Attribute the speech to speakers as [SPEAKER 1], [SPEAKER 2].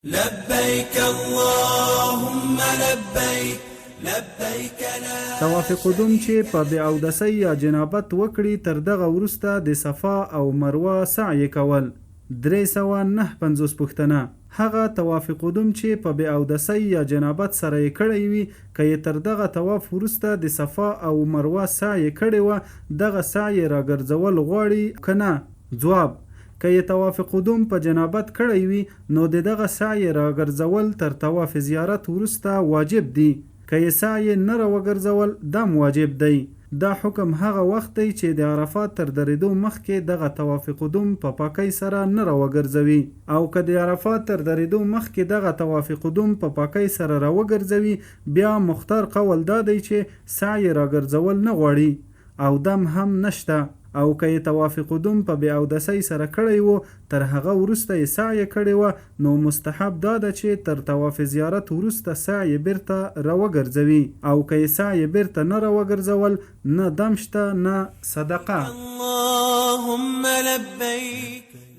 [SPEAKER 1] لبیک اللهم لبیک لبیک لا
[SPEAKER 2] طواف قدوم چې په بې اودسۍ یا جنابت وکړي تر دغه وروسته د صفا او مروه سعی کول. 359 پوښتنه، هغه طواف قدوم چې په بې اودسۍ یا جنابت سره یې کړی وي که یې تر دغه طواف وروسته د صفا او مروه سعی کړې وه دغه سعی راګرځول غواړي که نه؟ ځواب، که یې طواف قدوم په جنابت کړی وي نو د دغه سعی راګرځول تر طواف زیارت وروسته واجب دي، که یې سعی نه راوګرځول دم واجب دی. دا حکم هغه وخت دی چې د عرفات تر درېدو مخکې دغه طواف قدوم په پاکۍ سره نه راوګرځوي او که د عرفات تر درېدو مخکې دغه طواف قدوم په پاکۍ سره راوګرځوي بیا مختار قول دا دی چې سعی راګرځول نه غواړي او دم هم نشته او که یې طواف قدوم په بې اودسۍ سره کړی وو تر هغه وروسته یې سعی کړې وه نو مستحب دا ده چې تر طواف زیارت وروسته سعی بیرته راوګرځوي او که یې سعی بیرته نه راوګرځول نه دم شته نه صدقه.
[SPEAKER 1] اللهم لبیک.